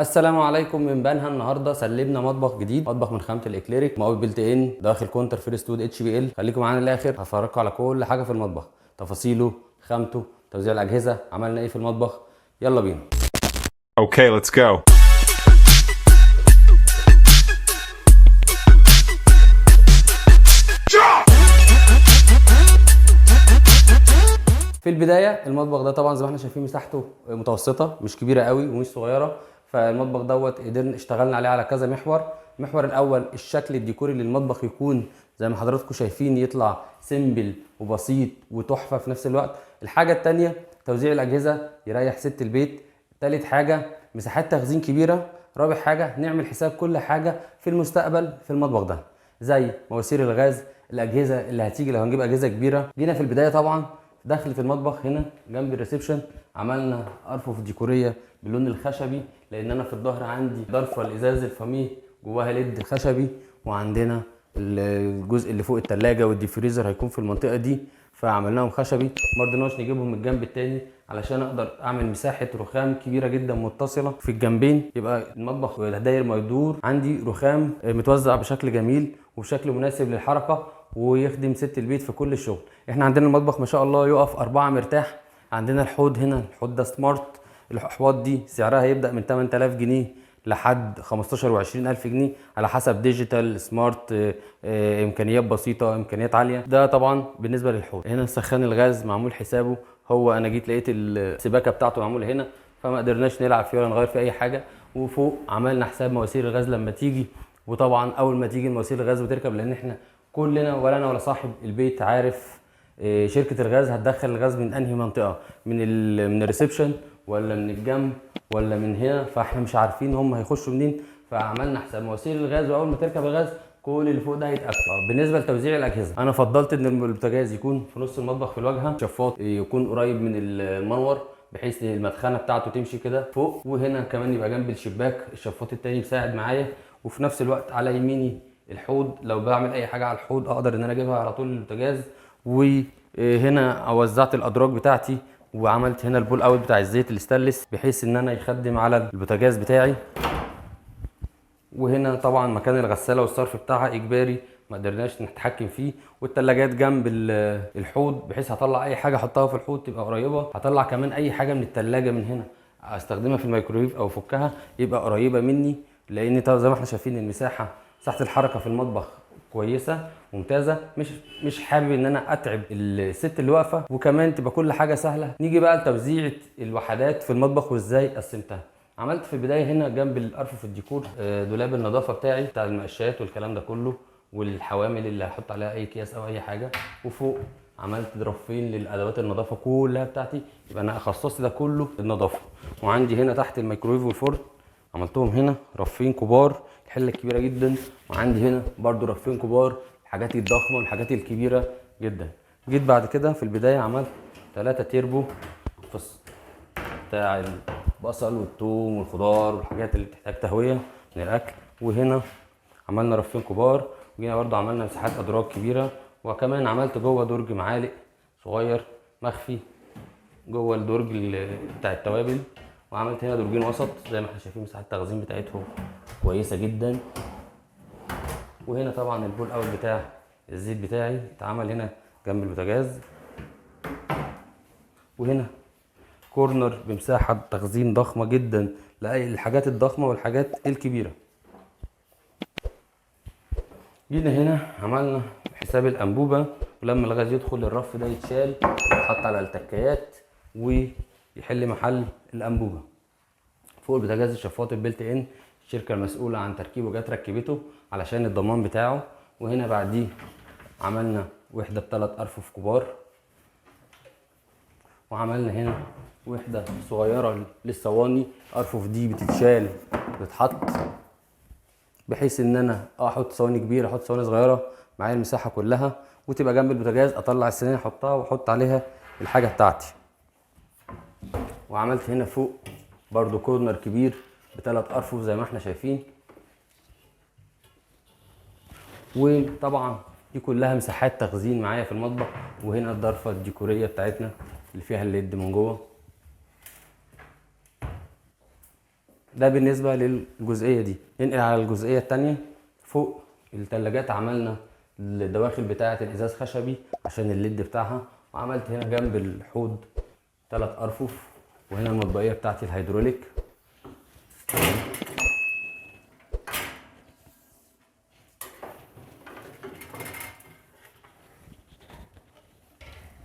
السلام عليكم من بنها. النهارده سلمنا مطبخ جديد، مطبخ من خامة الاكليريك، مقاول built in، داخل counter first wood HPL. خليكم معانا للاخر، هفرجكم على كل حاجة في المطبخ، تفاصيله، خامته، توزيع الاجهزة، عملنا ايه في المطبخ. يلا بينا. Okay, let's go. في البداية المطبخ ده طبعا زي ما احنا شايفين مساحته متوسطه، مش كبيرة قوي ومش صغيرة. فالمطبخ دوت قدرنا اشتغلنا عليه على كذا محور. المحور الاول الشكل الديكوري للمطبخ يكون زي ما حضراتكم شايفين، يطلع simple وبسيط وتحفه في نفس الوقت. الحاجة الثانية توزيع الاجهزة يريح ست البيت. ثالث حاجة مساحات تخزين كبيرة. رابع حاجة نعمل حساب كل حاجة في المستقبل في المطبخ ده، زي مواسير الغاز، الاجهزة اللي هتيجي لو هنجيب اجهزة كبيرة. جينا في البداية طبعا دخلت المطبخ هنا جنب ال reception، عملنا ارفف ديكوريه باللون الخشبي، لان انا في الظهر عندي ضرفه الازاز الفاميه جواها LED خشبي، وعندنا الجزء اللي فوق التلاجة وال deep freezer هيكون في المنطقة دي، فعملناهم خشبي. ما رضيناش نجيبهم من الجنب التاني علشان اقدر اعمل مساحة رخام كبيرة جدا متصلة في الجنبين، يبقى المطبخ داير ما يدور عندي رخام متوزع بشكل جميل وبشكل مناسب للحركة ويخدم ست البيت في كل الشغل. احنا عندنا المطبخ ما شاء الله يقف 4 مرتاح. عندنا الحوض هنا، الحوض ده smart. الاحواض دي سعرها يبدأ من 8000 جنيه لحد 15 و20 الف جنيه على حسب digital smart، امكانيات بسيطة، امكانيات عالية. ده طبعا بالنسبة للحوض. هنا سخان الغاز معمول حسابه، هو انا جيت لقيت السباكه بتاعته معمولة هنا، فما قدرناش نلعب فيه ولا نغير فيه اي حاجة. وفوق عملنا حساب مواسير الغاز لما تيجي، وطبعا اول ما تيجي مواسير الغاز وتركب، لان احنا كلنا ولا انا ولا صاحب البيت عارف شركة الغاز هتدخل الغاز من انهي منطقة، من ال reception ولا من الجنب ولا من هنا، فاحنا مش عارفين هم هيخشوا منين. فعملنا حساب مواسير الغاز، واول ما تركب الغاز كل اللي فوق ده هيتقفل. بالنسبة لتوزيع الاجهزة، انا فضلت ان البوتاجاز يكون في نص المطبخ في الواجهة، شفاط يكون قريب من المنور بحيث المدخنه بتاعته تمشي كده فوق، وهنا كمان يبقى جنب الشباك الشفاط التاني مساعد معايا. وفي نفس الوقت على يميني الحوض، لو بعمل اي حاجة على الحوض اقدر ان انا اجيبها على طول البوتاجاز. وهنا وزعت الادراج بتاعتي، وعملت هنا ال pull out بتاع الزيت الستانلس بحيث ان انا يخدم على البوتاجاز بتاعي. وهنا طبعا مكان الغسالة والصرف بتاعها اجباري، ما قدرناش نتحكم فيه. والثلاجات جنب الحوض بحيث هطلع اي حاجة احطها في الحوض تبقى قريبه، هطلع كمان اي حاجة من الثلاجة من هنا استخدمها في الميكرويف او افكها يبقى قريبه مني. لان طبعا زي ما احنا شايفين المساحة، مساحة الحركة في المطبخ كويسة ممتازة، مش حابب ان انا اتعب الست اللي واقفة، وكمان تبقى كل حاجة سهلة. نيجي بقى لتوزيعه الوحدات في المطبخ وازاي قسمتها. عملت في البداية هنا جنب الارفف الديكور، دولاب النظافة بتاعي بتاع المقشات والكلام ده كله، والحوامل اللي هحط عليها اي اكياس او اي حاجة. وفوق عملت رفين للادوات النظافة كلها بتاعتي، يبقى انا خصصت ده كله للنظافه. وعندي هنا تحت الميكرويف والفرن عملتهم هنا رفين كبار، الحلة الكبيرة جدا. وعندي هنا برضو رفين كبار، الحاجات الضخمة والحاجات الكبيرة جدا. جيت بعد كده في البداية عملت 3 تيربو فص بتاع البصل والثوم والخضار والحاجات اللي بتحتاج تهوية من الاكل. وهنا عملنا رفين كبار، وجينا برضو عملنا مساحات ادراج كبيرة. وكمان عملت جوه درج معالق صغير مخفي جوه الدرج بتاع التوابل. وعملت هنا درجين وسط زي ما احنا شايفين، مساحة التخزين بتاعتهم كويسة جدا. وهنا طبعا ال pull out بتاع الزيت بتاعي اتعمل هنا جنب البوتاجاز. وهنا corner بمساحة تخزين ضخمة جدا لأي الحاجات الضخمة والحاجات الكبيرة. جينا هنا عملنا حساب الأنبوبة، ولما الغاز يدخل الرف ده يتشال يتحط على التكايات ويحل محل الأنبوبة. فوق البوتاجاز الشفاط ال built in، الشركة المسؤولة عن تركيبه جت ركبته علشان الضمان بتاعه. وهنا بعديه عملنا وحدة بثلاث أرفف كبار، وعملنا هنا وحدة صغيرة للصواني. الأرفف دي بتتشال بتتحط بحيث ان انا احط صواني كبيرة، احط صواني صغيرة، معايا المساحة كلها، وتبقى جنب البوتاجاز، اطلع الصينية احطها واحط عليها الحاجة بتاعتي. وعملت هنا فوق برضو corner كبير بثلاث ارفف زي ما احنا شايفين. وطبعا دي كلها مساحات تخزين معايا في المطبخ. وهنا الضرفة الديكورية بتاعتنا اللي فيها ال LED من جوه. ده بالنسبة للجزئيه دي. ننقل على الجزئية الثانية. فوق الثلاجات عملنا الدواخل بتاعه الازاز خشبي عشان ال LED بتاعها، وعملت هنا جنب الحوض 3 ارفف، وهنا المطبقيه بتاعتي الهيدروليك.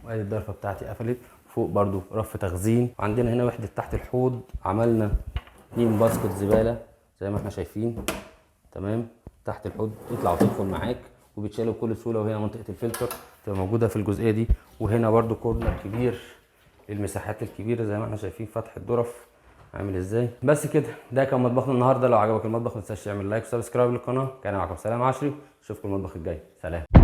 وادي الضرفه بتاعتي قفلت. فوق برضو رف تخزين. وعندنا هنا وحده تحت الحوض، عملنا 2 basket زبالة زي ما احنا شايفين. تمام، تحت الحوض تطلع وتدخل معاك وبتشالوا بكل سهولة. وهنا منطقة الفلتر تبقى موجودة في الجزئية دي. وهنا برضو corner كبير للمساحات الكبيرة زي ما احنا شايفين، فتح الدرف عامل ازاي. بس كده، ده كان مطبخنا النهارده. لو عجبك المطبخ ما تنساش تعمل like و subscribe للقناة. كان معاكم سلام عشري، اشوفكم المطبخ الجاي. سلام.